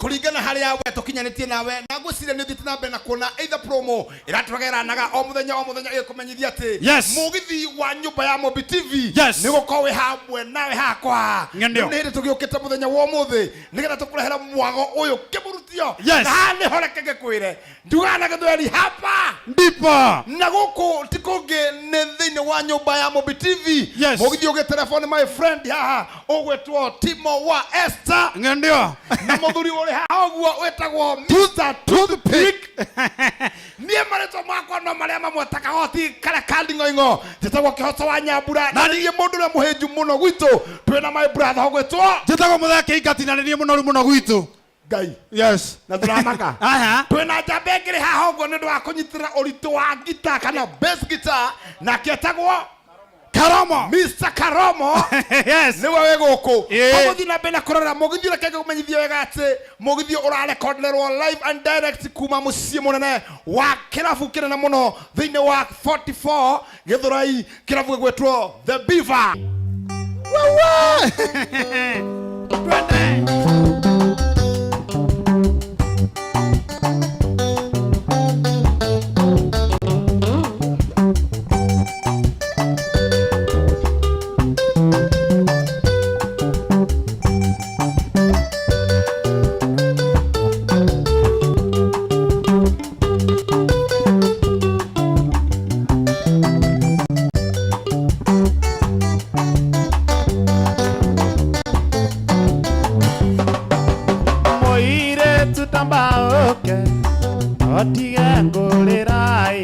Kũringana harĩa we tũkinyanĩtie nawe, na ngwĩciria nĩ ũthiĩte na mbere na kuona either promo ĩratũgeranaga o mũthenya o mũthenya ĩgĩkũmenyithia atĩ mũgithi wa nyũmba ya Mobi TV nĩ gũkorwo wĩ hamwe nawe hakwa. Ng'endio. Nĩ hĩndĩ tũgĩũkĩte mũthenya wa ũmũthĩ nĩgetha tũkũrehere mwago ũyũ kĩmurutio. Na haha nĩho reke ngĩkwĩre ndugaga na gĩthweri hapa ndipo na gũkũ ti kũngĩ nĩ thĩinĩ wa nyũmba ya Mobi TV. Mũgithi ũgĩ telefoni my friend haha ũgwĩtwo Timo wa Esther. Ng'endio. Na mũthuri ũrĩ haha ũguo wĩtagwo Mr Toothpick. Niĩ marĩtwa makwa no marĩa mamwe ta kagoti karĩa ka nding'oing'o, njĩtagwo Kĩhoto wa Nyambura, na niĩ mũndũ ũrĩa mũhĩnju mũno gwitũ twĩna my brother ũgwĩtwo Njĩtagwo Mũthee Kĩingati, na nĩ niĩ mũnoru mũno gwitũ. Ngai. Na tũramaka. Aha. Twĩna njamba ĩngĩ haha ũguo nĩ ũndũ wa kũnyitĩrĩra ũritũ wa ngita kana bass guitar, nake etagwo Karomo. Mr Karomo. Nĩwe wĩ gũkũ. Tũgũthiĩ na mbere na kũrora mũgithi. Reke ngũmenyithie wega atĩ mũgithi ũrarekonderwo live and direct kuma mũciĩ mũnene wa kĩrabu kĩnene mũno thĩinĩ wa 44 Gĩthũrai, kĩrabu gĩgwĩtwo The Beaver. Twende. Mũirĩtu tambaũke otige ngũrĩra-ĩ,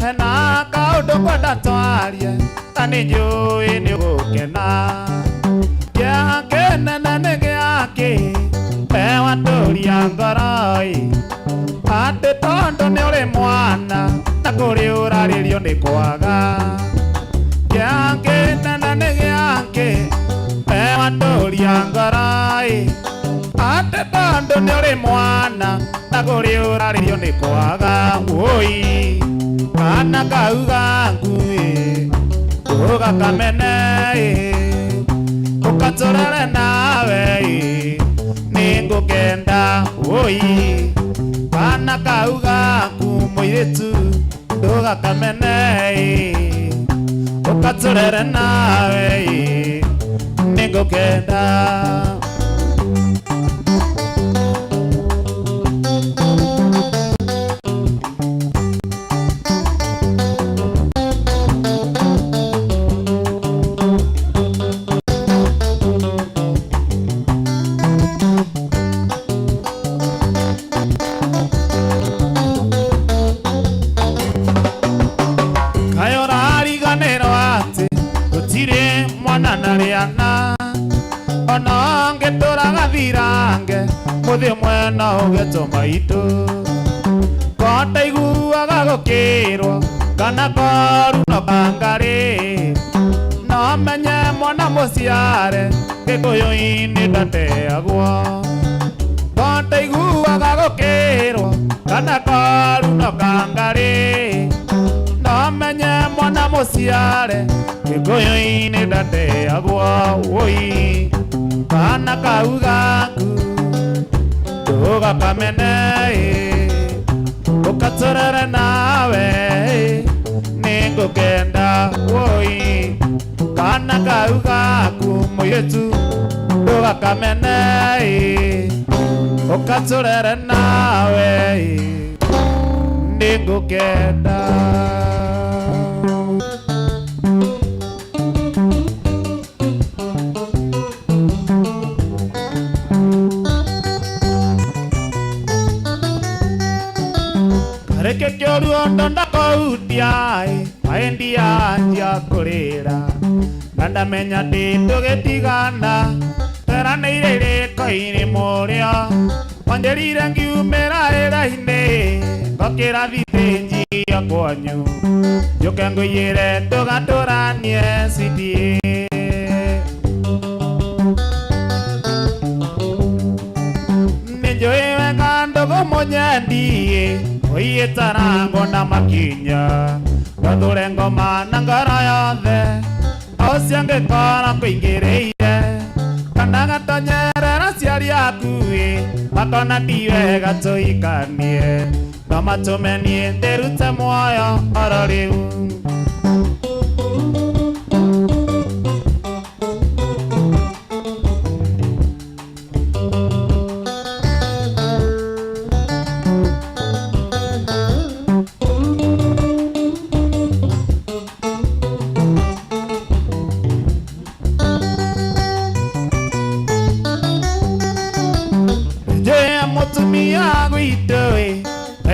hena kaũndũ ngwenda twarie na nĩ njũĩ nĩ ũgũkena. Kĩeha kĩnene nĩ gĩakĩ we watũria ngoro-ĩ, atĩ tondũ nĩ ũrĩ mwana na kũrĩ ũrarĩrio nĩ kwaga. Kĩeha kĩnene nĩ gĩakĩ we watũria ngoro-ĩ, atĩ tondũ nĩ ũrĩ mwana na kũrĩ ũrarĩrio nĩ kwaga. Wũi kana kau gaku-ĩ, ndũgakamene-ĩ, ũgatũrere nawe-ĩ, nĩngũkenda. Wũi kana kau gaku mũirĩtu, ndũgakamene-ĩ, ũgatũrere nawe-ĩ, nĩngũkenda. Kaĩ ũrariganĩrwo atĩ gũtirĩ mwana na rĩana, ona ngĩtũra gathirange mũthiĩ mwena ũgetwo maitũ. Ko ndaiguaga gũkĩrwo kana koru no kangarĩ, no menye mwana mũciare gĩkũyũ-inĩ ndateagwo. Ko ndaiguaga gũkĩrwo kana koru no kangarĩ, no menye mwana mũciare gĩkũyũ-inĩ ndateagwo. Wũi kana kau gaku ndũgakamene-ĩ, ũgatũrere nawe-ĩ, nĩngũkenda. Wũi kana kau gaku mũirĩtu, ndũgakamene-ĩ, ũgatũrere nawe-ĩ, nĩngũkenda. Kareke kĩoruondo ndakũhutia ĩ, ndianjia kũrĩra na ndamenya ndĩ tũgĩtigana, tweranĩire irĩko-inĩ mũrĩo wanjĩrire ngiumĩra wĩra-inĩ, ngokĩra thitĩnji ya kwanyu njũke ngũiyĩre tũgatũranie city. Nĩnjũĩ wega ndũgũ mũnyendi ũiyĩtarango na makinya, ndothũre ngoma na ngoro yothe ũcio ngĩkora kũingĩrĩire kana gatonyerera. Aciari aku ĩ makona ti wega tũhikanie no matũme niĩ ndĩrute muoyo oro rĩu. Njĩra mũtumia gwitũ ĩ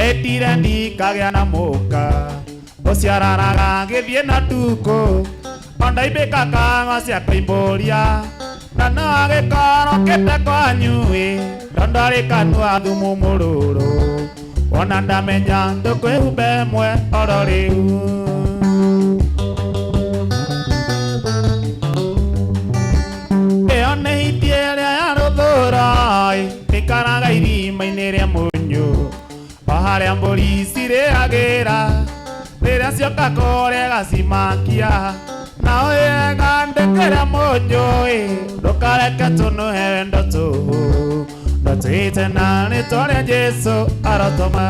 endire ndikagĩa na mũka ũciararaga gĩthiĩ na tukũ ondaibĩka kago cia kũimbũria na no agĩkorwo kĩte kwanyu ĩ ndondarĩ kanua thumu mũrũrũ ona ndamenya ndũkwĩhumba ĩmwe oro rĩu. Ĩyo nĩ hiti ĩrĩa ya rũthũro ĩikaraga irima-inĩ rĩa mũnyũ o harĩa mbũri cirĩagĩra rĩrĩa cioka kũrĩa gacimakia nao yega ndĩkĩra mũnyũ ĩ ndũkareke tũnũhe wendo tũhũ ndotwĩte na rĩtwa rĩa Jesũ arotũma.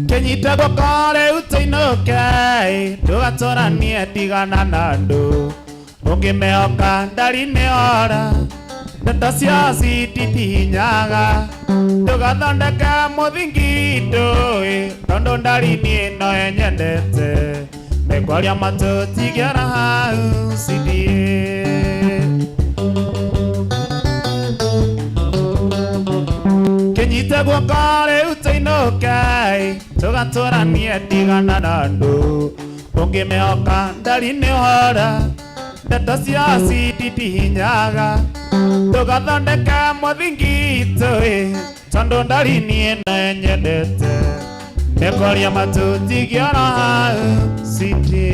Kĩnyite guoko rĩu tũinũke ndũgatũranie tigana na andũ ũngĩmehoka ndari nĩ ora ndeto ciao cititinyaga ndũgathondeke mũthingi ndũĩ tondũ ndari niĩ no ĩnyendete mĩkwaria matũ tigĩra hau cithiĩ. Kĩnyite guoko rĩu tũinũke tũgatũranie tigana na andũ ũngĩmehoka ndari nĩ ora ndeto ciao cititinyaga ndũgathondeke mũthingi tũĩ tondũ ndari niĩ no nyendete mĩkoria matũ tigĩora hau cithiĩ.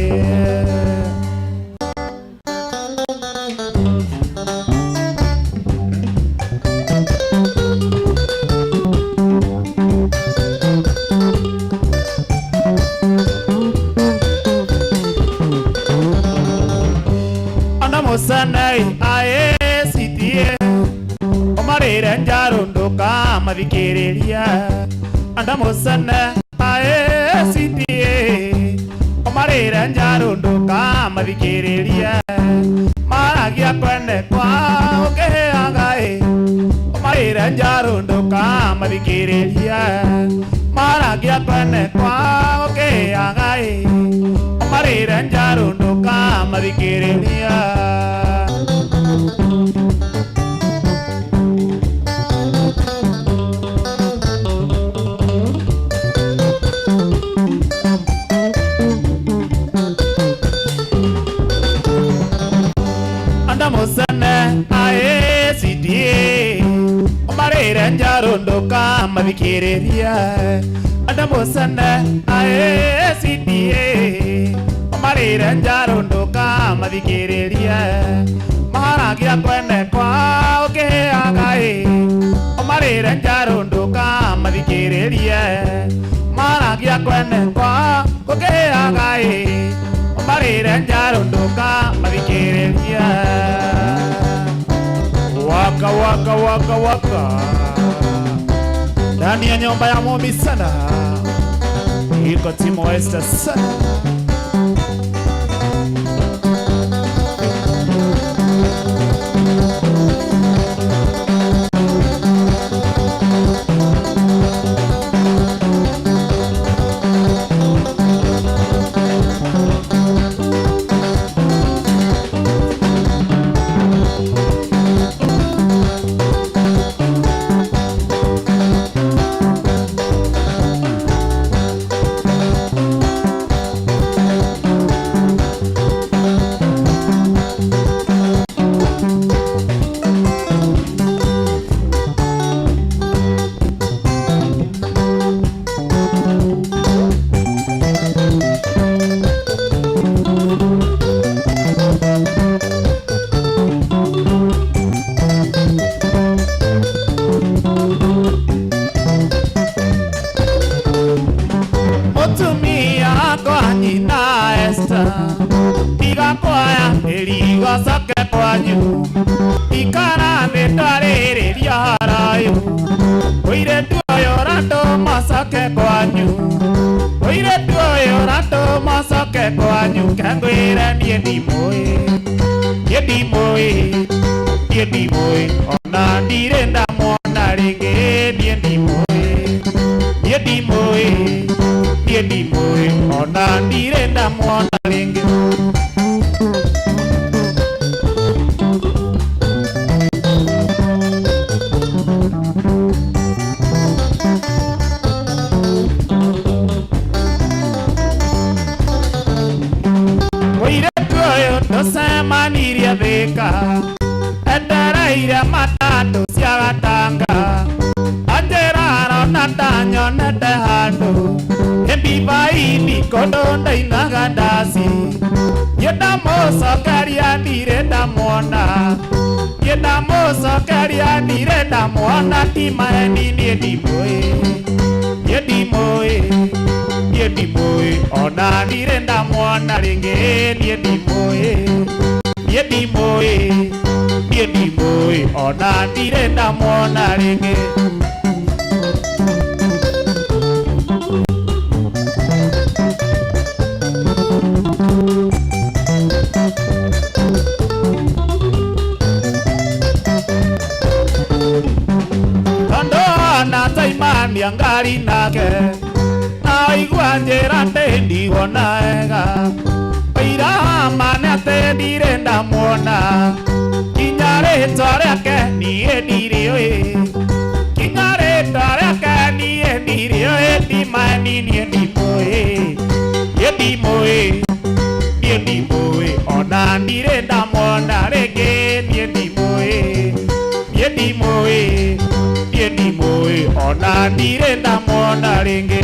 Musanai ae sitie omarire njaro nduka mathikiriria anda musana ae sitie omarire njaro nduka mathikiriria maragia kwende kwa ukiheaga ĩ omarire njaro nduka mathikiriria maragia kwende kwa ukiheaga ĩ omarire njaro nduka mathikiriria. Musane ae sidie omarire njaro nduka mathikiriria anda musane ae sidie omarire njaro nduka mathikiriria maharagia kwende kwa ukiheaga ĩ omarire njaro nduka mathikiriria maharagia kwende kwa ukiheaga ĩ omarire njaro nduka mathikiriria. Waka waka waka waka ndani ya nyumba ya Mumbi sana iko Timo Esther sana. Ngwĩta tiga kwaya ĩrigocoke kwanyu ikara thĩ twarĩrĩria harayu mũirĩtu ũyũ ũratũma coke kwanyu mũirĩtu ũyũ ũratũma coke kwanyu kengwĩre niĩ ndimũĩ niĩ ndimũĩ niĩ ndimũĩ ona ndirĩ ndamwona rĩngĩ niĩ ndimũĩ niĩ ndimũĩ niĩ ndimũĩ ona ndirĩ ndamwona rĩngĩ. Mũirĩtu ũyũ tũcemanirie Thĩka etereire matatũ cia gatanga anjĩra arona ta nyonete handũ ĩmbibaini kũndũ ndainaga ndaci niĩ ndamũcokeria ndirĩ ndamwona niĩ ndamũcokeria ndirĩ ndamwona ti maheni niĩ ndimũĩ niĩ ndimũĩ niĩ ndimũĩ ona ndirĩ ndamwona rĩngĩ niĩ ndimũĩ niĩ ndimũĩ niĩ ndimũĩ ona ndirĩ ndamwona rĩngĩ. Tondũ ona taimania ngari nake aigua njĩra atĩ ndiwona wega ũira wa ma nĩ atĩ ndirĩ ndamwona kinya rĩtwa rĩake niĩ ndirĩũĩ kinya rĩtwa rĩake niĩ ndirĩũĩ ndimani niĩ ndimũĩ niĩ ndimũĩ niĩ ndimũĩ ona ndirĩ ndamwona rĩngĩ niĩ ndimũĩ niĩ ndimũĩ niĩ ndimũĩ ona ndirĩ ndamwona rĩngĩ.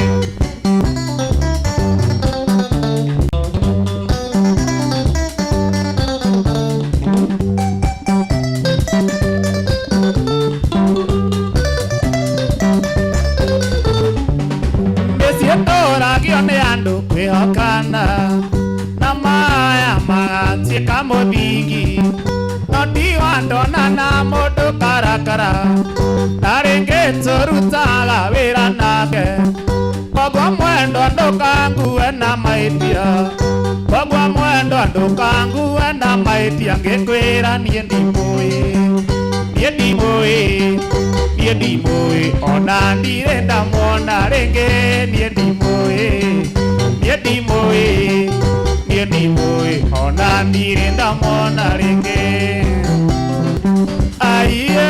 Mĩciĩ ĩtũragio nĩ andũ kwĩhokana na maya magatuĩka mũthingi no ndiwa ndona na mũndũ karakara na rĩngĩ tũrutaga wĩra nake koguo mwendwa ndũkangue na mahĩtia koguo mwendwa ndũkangue na mahĩtia ngĩkwĩra niĩ ndimũĩ niĩ ndimũĩ niĩ ndimũĩ ona ndirĩ ndamwona rĩngĩ niĩ ndimũĩ niĩ ndimũĩ niĩ ndimũĩ ona ndirĩ ndamwona rĩngĩ aiye.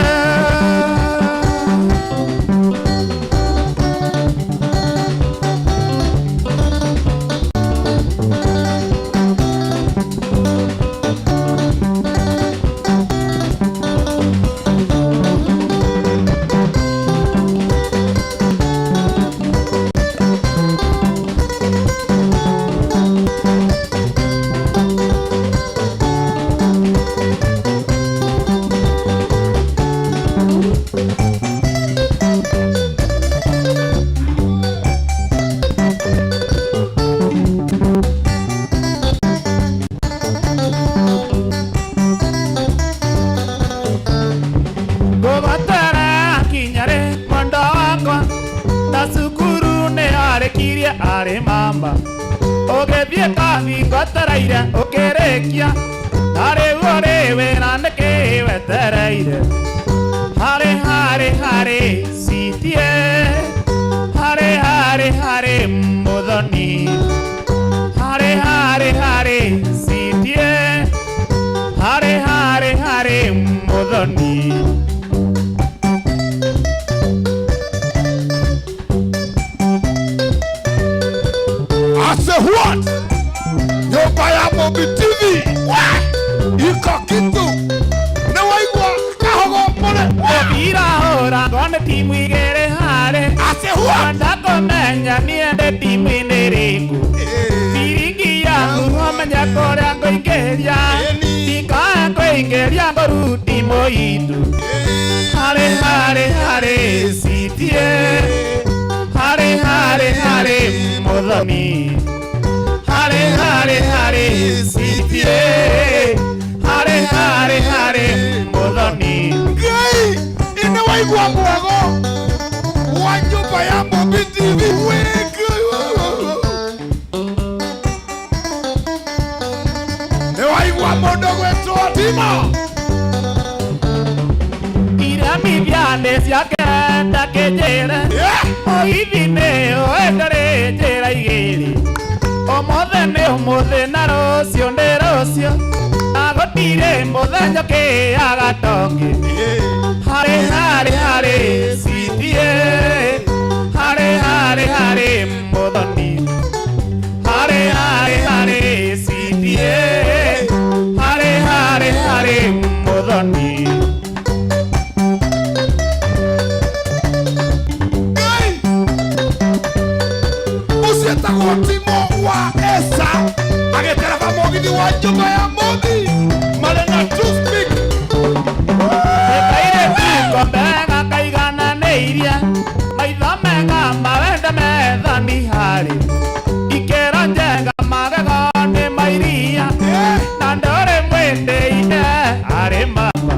Ngũgotera kinya rĩ mwendwa wakwa ta cukuru nĩ arĩkirie arĩ mamba ũgĩthiĩ kabi ngotereire ũkĩrĩkia na rĩu ũrĩ wĩra nĩkĩ wetereire harĩ harĩ harĩ citie harĩ harĩ harĩ mũthoni harĩ harĩ harĩ citie harĩ harĩ harĩ mũthoni. I say what? Nyũmba ya Mũmbi TV. Iko kitu. Nĩ waigua kahogo mũre. Mũbira hũragwo nĩ timu igĩrĩ harĩ I say what? Kwenda kũmenya niĩ ndĩ timu-inĩ ĩrĩkũ biringi yaku ũmenye kũrĩa ngũingĩria ndikae kũingĩria ngũru timu itũ harĩ harĩ harĩ citie harĩ harĩ harĩ mũthoni harĩ harĩ harĩ Waigua mũndũ gwĩtwo Timo. Iramithia ciake ndakĩnjĩre. Yeah. Mũgithi nĩ ũendarĩ njĩra igĩrĩ. Ũmũthĩ nĩ ũmũthĩ na rũciũ nĩ rũciũ. Na gũtirĩ mũthenya ũkĩaga tongi. Harĩ harĩ harĩ sweetie. Harĩ harĩ harĩ mũthoni. Harĩ harĩ harĩ sweetie. Harĩ harĩ harĩ mũthoni. Ngai. Ũcio etagwo Timo wa Esa agĩtereba mũgithi wa nyũmba ya mũthi marĩ na toothpick. Kaire tuko mega kaigananĩirie maitho mega mawenda methani harĩ ikĩro njega magego nĩ mairia na ndũrĩ mwĩndĩine harĩ mama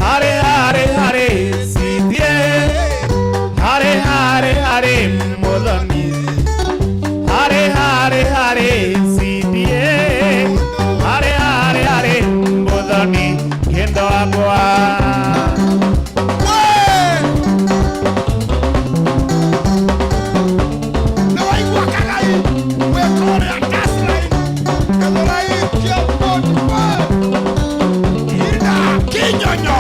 harĩ harĩ harĩ sweetie harĩ harĩ harĩ mũthoni harĩ harĩ harĩ sweetie harĩ harĩ harĩ mũthoni kĩndo wakwa. We! Nĩ waigua kagai wĩ kũrĩa Gasline, Gĩthũrai, Kĩambu, we! Ida Kinyonyo.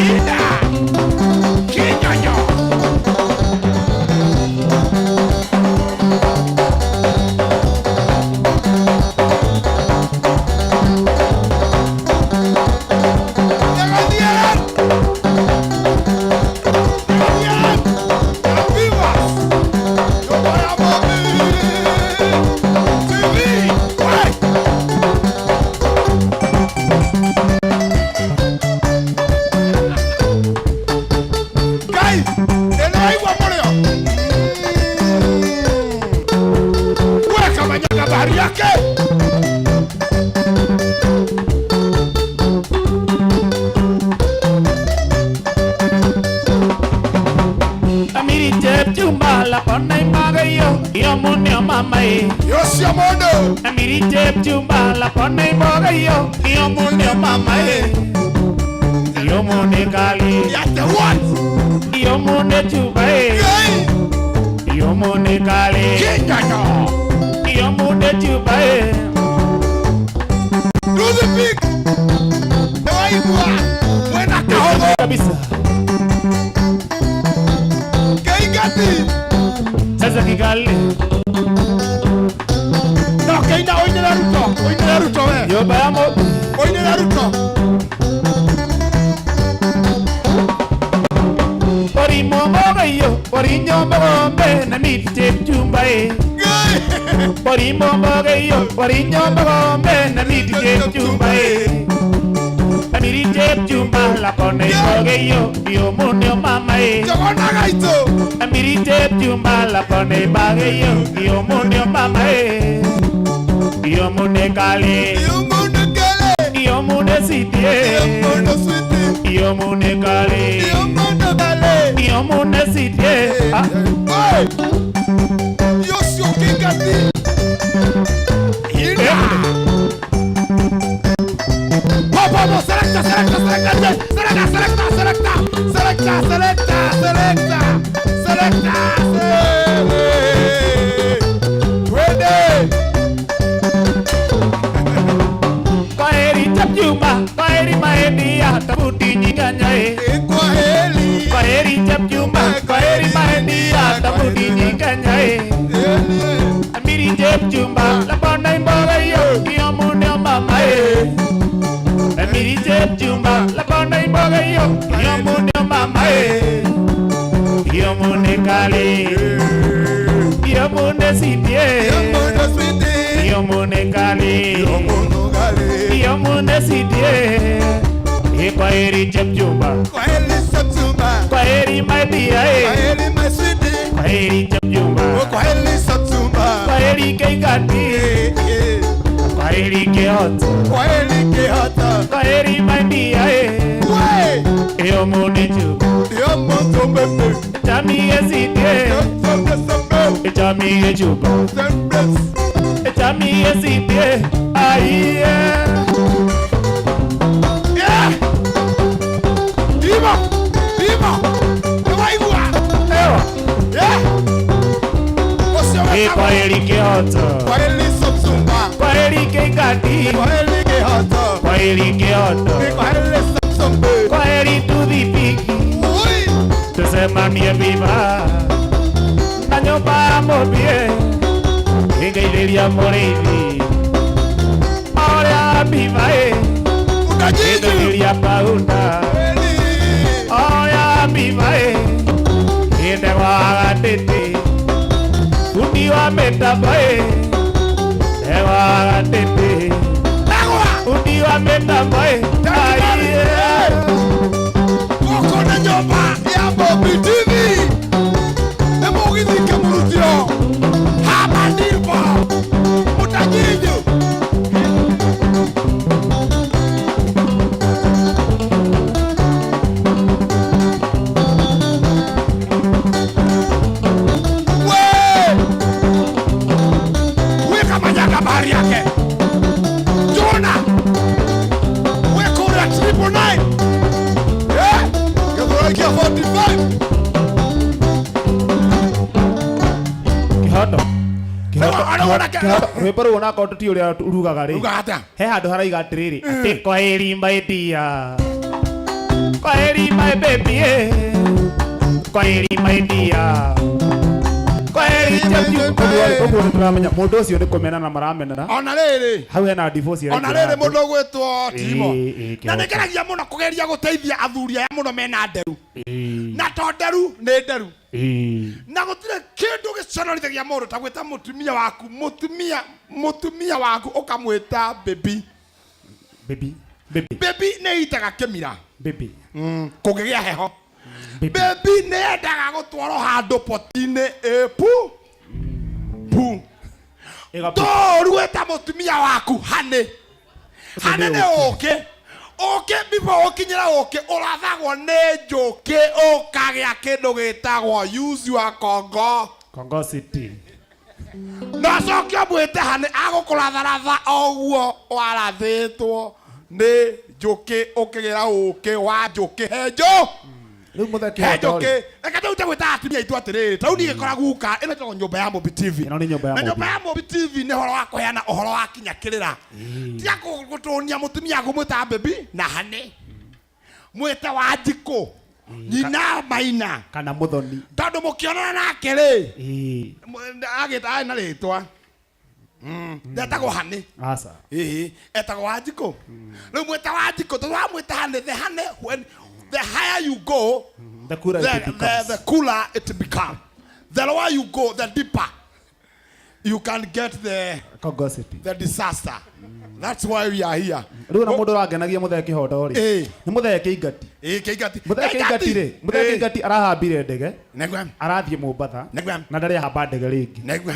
Ida Kinyonyo. Llegan. Llegan. Vivas. Yo voy a morir. TV. Wey. Ngai, nĩwaigua mũrĩo? Weka manyaga bahari yake. Amiri Chepchumba la pona imagayo iyo munio mama e. Yocio mũndũ. Amiri Chepchumba la pona imagayo iyo munio mama e. Iyo mune kali. Yate what? Iyo mune chuba e. Ngai. Iyo mune kali. Kinyonyo. Iyo mune chuba e. Do the big. Nĩwaigua mwena kahũthũ. Kabisa. Keingati. Sasa Kigali. No keina oinĩre Ruto. Oinĩre Ruto we. Nyumba ya mo. Oinĩre Ruto. Orimo mogayo, orinyo mogombe na miti Chepchumba e. Ngai. Orimo mogayo, orinyo mogombe na miti Chepchumba e. Amiri Chepchumba la pone mogayo, iyo munio mama e. Njogona gaitũ. Amiri Chepchumba la pone bagayo, iyo munio mama e. Iyo mune kale, Iyo mũndũ kele. iyo mune sitie. Iyo mũndũ sweetie. Iyo mune kale, Iyo mũndũ kele. iyo mune sitie. Ah. Oi! Yocio Kingati. Ina. Popo, po, selecta, selecta, selecta, selecta, selecta, selecta, selecta, selecta, selecta, selecta, Twende. Kwaheri Chepchumba, kwaheri maedia, tabuti nyinganya e. Kwaheri. Kwaheri Chepchumba, kwaheri maedia, tabuti nyinganya e. Amiri Chepchumba, la pona imboga yo, iyo munio mama e. Amiri Chepchumba, la pona imboga yo, iyo munio mama e. Iyo mune kale, iyo mune sitie. Iyo mune kale, iyo mune sitie. E kwaheri Chepchumba, kwaheri my dear e. Kwaheri Chepchumba, kwaheri Keingati, kwaheri Kehoto, kwaheri my dear e. Iyo mune chuba, chami e sitie, chami e chuba. Jamii esite aiye. Yeah. Timo, Timo, nĩwaigua? Ewa. Yeah. Ũcio wetagwo Kwa heri Kĩhoto. Kwa heri Samsung. Kwa heri Kĩngati. Kwa heri Kĩhoto. Kwa heri Kĩhoto. Kwa heri Samsung. Kwa heri Tuthipiki. Ui. Tucemanie biba. Na nyũmba ya mũmbie. Ĩngeithĩria mũrĩithi. Ũrĩa biba ĩ. Utajiji. Ĩngeithĩria paunda. Heri. Oya biba ĩ. Ĩndegwa gatĩtĩ. Bundi wa mĩtambo ĩ. Ndegwa gatĩtĩ. Ndegwa. Bundi wa mĩtambo ĩ. Aiye. Gũkũ nĩ nyũmba ya Bobi TV. Nĩ mũgithi kĩmurutio. Hapa ndipo utajiji. We! Weka manyanga bahari yake. Jona. Weka 999. Yeah. Gĩthũrai 45. Kĩhoto. Kĩhoto. Rĩu, arĩa Kĩhoto. Rwĩmbo rũu onakorwo ti ũrĩa rugaga rĩ. Rugaga atĩa? He handũ haraiga atĩrĩrĩ atĩ kwa heri my dear. Kwa heri my baby eh. Kwa heri my dear. Kwa heri Chepju. Ũguo nĩ tũramenya mũndũ ũcio nĩ kũmenana maramenana. Ona rĩrĩ. Hau hena divorce Ona rĩrĩ mũndũ ũgwĩtwo Timo. Ĩĩ, ĩĩ, Na kĩhoto. nĩngeragia mũno kũgeria gũteithia athuri aya mũno mena nderu. Ĩĩ. Na to nderu nĩ nderu. Ĩĩ. Na gũtirĩ kĩndũ gĩconorithagia mũndũ ta gwĩta mũtumia waku mũtumia waku ũkamwĩta baby. Baby. Baby. Baby nĩ itaga kĩmira. Baby. Kũngĩgĩa heho. Baby. Baby nĩ yendaga gũtwarwo handũ poti-inĩ ĩ pu pu. Ĩga Ndũru gwĩta mũtumia waku honey. Honey nĩ ũkĩ. Ũkĩ before ũkinyĩra ũkĩ ũrathagwo nĩ njũkĩ ũkagĩa kĩndũ gĩtagwo use your kongo. Congo City. Na coke ũmwĩte honey agũkũratharatha o ũguo warathĩtwo nĩ njũkĩ ũkĩgĩra ũkĩ wa njũkĩ he njũ. Rĩu mũthee He Kĩhoto rĩ. njũkĩ. Reke tũrute gwĩta atumia aitũ atĩrĩrĩ ta rĩu niĩ ngĩkora guka ĩno ĩtagwo nyũmba ya Mũmbi TV. Ĩno nĩ nyũmba ya Na Mũmbi. nyũmba ya Mũmbi TV nĩ ũhoro wa kũheana ũhoro wa kinya kĩrĩra. Tiga gũtũnia mũtumia kũmwĩta baby na honey. Mwĩte Wanjikũ. Nyina Maina. Kana Mũthoni. Tondũ mũkĩonana nake rĩ. Ĩĩ. Agĩta arĩ na rĩtwa. Ndetagwo honey. Aca. Ĩĩ, etagwo Wanjikũ. Rĩu mwĩta Wanjikũ tondũ wamwĩta honey the honey when the higher you go The cooler it becomes. the cooler it become. The lower you go, the deeper you can get Congo City. the disaster. That's why we are here. Rĩu na mũndũ ũrangenagia mũthee Kĩhoto rĩ. Ĩĩ. Nĩ mũthee Kĩingati. Ĩĩ, Kĩingati. Mũthee Kĩingati rĩ. Mũthee Kĩingati arahambire ndege. Nĩguo. Arathiĩ Mombatha. Nĩguo. Na ndarĩ ahamba ndege rĩngĩ. Nĩguo.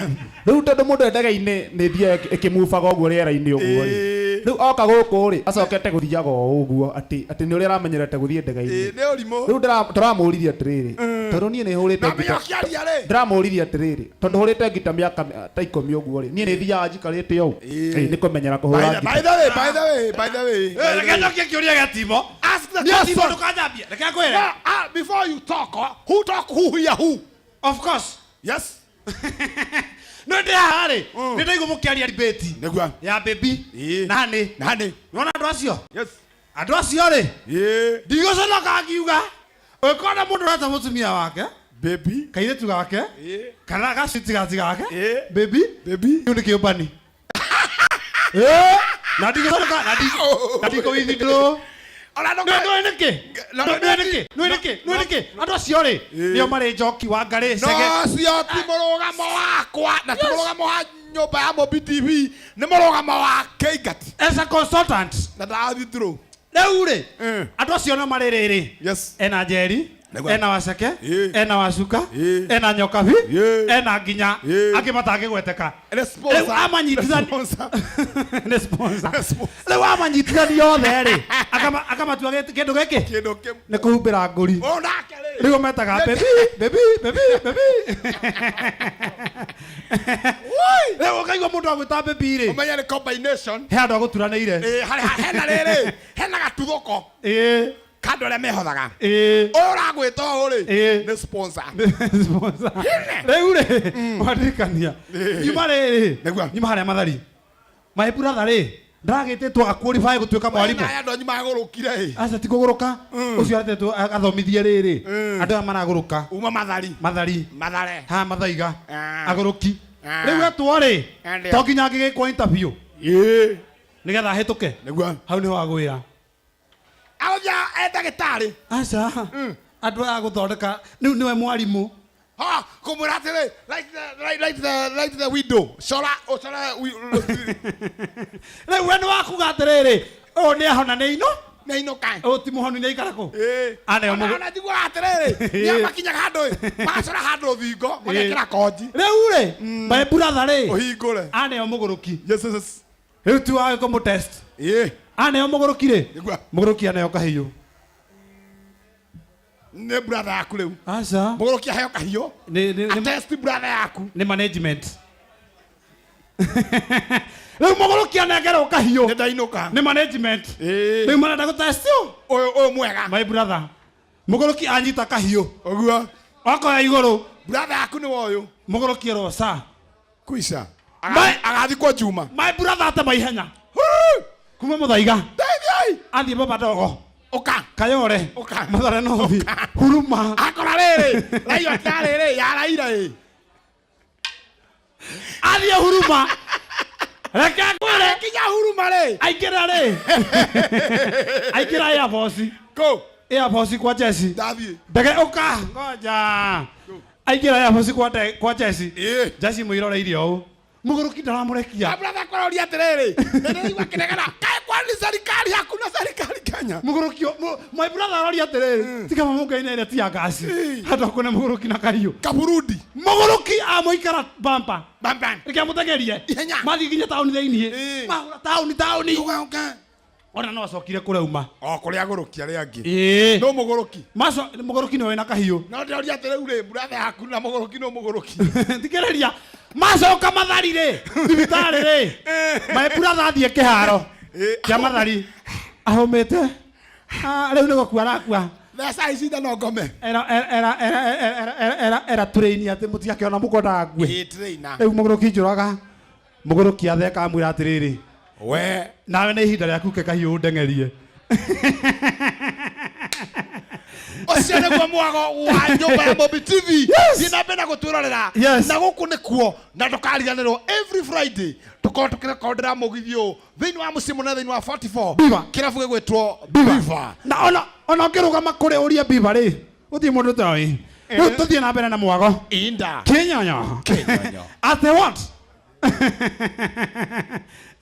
Rĩu tondũ mũndũ e ndege-inĩ nĩ ĩthiaga ĩkĩmubaga ũguo rĩera-inĩ ũguo rĩ. Ĩĩ. Rĩu oka gũkũ rĩ acokete gũthiaga o ũguo atĩ nĩ ũrĩa aramenyerete gũthiĩ Ĩĩ, ndege-inĩ. nĩ ũrimũ. Rĩu tũramũririe atĩrĩrĩ tondũ niĩ nĩ hũrĩte Na ngita menya ũkĩaria rĩ. ndĩramũririe atĩrĩrĩ tondũ hũrĩte ngita mĩaka ta ikũmi ũguo rĩ niĩ nĩ thiaga njikarĩte ũũ. Ĩĩ. Ĩĩ, nĩ kũmenyera kũhũra By ngita. the way, by the way, by the way. by the Reke way. njokie kĩũria gĩa Timo. Ask the Niĩ question. Timo ndũkanjambie. Reke ngwĩre. No, before you talk, who talk, who hear who? Of course. Yes. No ndĩ haha rĩ, nĩ ndaigua mũkĩaria debate Nĩguo. ya baby Ĩĩ. na honey. Na honey. Nĩwona andũ acio? Yes. Andũ acio rĩ, Ĩĩ. ndigũconoka ngiuga ũngĩkona mũndũ ũreta mũtumia wake Baby. kairĩtu gake Ĩĩ. kana gacitigaci gake Ĩĩ. baby Baby. kĩu nĩ kĩũmbani. Ĩĩ, na ndigũconoka na ndikũ withdraw. Ona Nĩ nĩkĩ? Nĩ nĩkĩ? Nĩ nĩkĩ? Nĩ nĩkĩ? Andũ acio rĩ, nĩo marĩ njoki wa ngarĩ cege. No cio ti mũrũgamo wakwa na ti mũrũgamo wa nyũmba ya Mũmbi TV nĩ mũrũgamo wa Kĩingati As a consultant, na ndathi through. rĩu rĩ, Mm. andũ acio no marĩ rĩrĩ. Yes. Ena Njeri, Nĩguo. ena Waceke, Ĩĩ. ena Wacuka, Ĩĩ. ena Nyokabi, Ĩĩ. ena nginya Ĩĩ. angĩ matangĩgweteka. Nĩ sponsor. Rĩu amanyitithani Nĩ sponsor. nĩ sponsor. Nĩ sponsor. Rĩu amanyitithani othe rĩ, akamatua kĩndũ gĩkĩ Kĩndũ kĩmwe. nĩ kũhumbĩra ngũri. O nake rĩ. Rĩu metaga baby, baby, baby, baby. Rĩu ũkaigua mũndũ agwĩta baby rĩ, Ũmenye nĩ combination. He andũ agũturanĩire. Ĩ, hena rĩrĩ, hena gatuthũko ka andũ arĩa mehothaga. Ũyũ ũragwĩta ũũ rĩ, nĩ sponsor. Sponsor. Rĩu rĩ, wandirikania nyuma rĩrĩ, Nĩguo. nyuma harĩa Mathari, my brother rĩ, ndagĩtĩtwo aqualify gũtuĩka mwarimũ. Aya andũ anyu magũrũkire ĩ. Aca, ti kũgũrũka. Ũcio aretetwo athomithie rĩrĩ andũ aya maragũrũka. Uma Mathari. Mathari. Mathare. Ha Mathaiga. Ah. Agũrũki. Ah. Rĩu etwo rĩ, Ndio. to nginya angĩgĩkwo interview nĩgetha ahĩtũke. Nĩguo. Hau nĩho agwĩra. Agũthiĩ e ndagĩtarĩ. Aca, andũ aya gũthondeka rĩu nĩwe mwarimũ. Ha, kũmwĩra atĩrĩ, light the window. Cora, ũcore Rĩu we nĩ wakuga atĩrĩrĩ, ũyũ nĩ ahona nĩ ino. Nĩ inũka. Ũyũ ti mũhonu, nĩ aikara kũ? Aneo Ona njiguaga atĩrĩrĩ, nĩ makinyaga handũ ĩ, magacora handũ thingo, magekĩra konji. Rĩu rĩ, my brother rĩ, Ũhingũre. aneo mũgũrũki. Yes. Rĩu ti wagĩko mũ test. Aneo mũgũrũki rĩ, Nĩguo. Mũgũrũki aneo kahiũ. Nĩ brother yaku rĩu. Aca. Mũgũrũki aheo kahiũ. Nĩ Atest brother yaku. Nĩ management. Rĩu mũgũrũki anengerwo kahiũ. Nĩ ndainũka. Nĩ management. Rĩu marenda gũtest ũ. Ũyũ mwega. My brother, mũgũrũki anyita kahiũ, Ũguo. Okoya igũrũ. Brother yaku nĩ woyũ. Mũgũrũki erwo sa. Kuica. Agathikwo Juma. My brother atema ihenya kuma Mũthaiga. Ndeithiai. Athiĩ Baba Ndogo. Ũka. Kayore. Ũka. Mathare North, Huruma. Akora rĩrĩ, raiyo ya rĩrĩ, ya Raila ĩ. Athiĩ Huruma, reke ngwĩre. Kinya Huruma rĩ. Aingĩra rĩ, aingĩra Air Force. Kũ? Air Force kwa Jesi. Ndathiĩ. Ndege ũka ngoja, aingĩra Air Force kwa Jesi. Jesi mũiroreirie ũũ, mũgũrũki ndaramũrekia. Brother kũroria atĩrĩrĩ, nĩ ndĩraigua kĩnegena, kaĩ kwani serikali, hakuna serikali Kenya? Mũgũrũki my brother aroria atĩrĩrĩ, tiga mamũngaine ĩrĩa ti ya ngasi, handũ akune mũgũrũki na kahiũ. Kaburundi. Mũgũrũki amũikara bampa. Bam bam. Reke amũtengerie. Ihenya. Mathiĩ nginya taũni thĩiniĩ. Mahũra taũni taũni. Ũka ũka. Ona no acokire kũrĩa O kũrĩa agũrũki arĩa angĩ. Ĩĩ. No mũgũrũki. Maco mũgũrũki nĩwe wĩna kahiũ. No ndĩroria atĩrĩu rĩ, brother yaku na mũgũrũki no mũgũrũki. Thikĩrĩria, macoka Mathari rĩ, thibitarĩ rĩ, my brother athiĩ kĩharo kĩa Mathari ahũmĩte. Ah, rĩu nĩ gũkua arakua. Mbeca ici no ngome. Era era era era era era era era tũrĩini atĩ mũtigakĩona mũkwendaga ngue. Ĩ, trainer. Rĩu mũgũrũki njũraga, mũgũrũki atheka amwĩra atĩrĩrĩ, We. Nawe nĩ ihinda rĩaku, ke kahiũ ũndeng'erie. Ũcio nĩguo mwago wa nyũmba ya Mobi TV. Thiĩ na mbere na gũtwĩrorera. Na gũkũ nĩkuo, na ndũkariganĩrwo, every Friday tũkorwo tũkĩrekondera mũgithi ũyũ thĩinĩ wa mũciĩ mũnene, thĩinĩ wa 44 Biva. kĩrabu gĩgwĩtwo Biva. Na ona ũngĩrũgama kũrĩ ũrie Biva rĩ, gũtirĩ mũndũ ũtoĩ. Rĩu tũthiĩ na mbere na mwago. Inda. Kĩnyonyo. Kĩnyonyo. Ate what?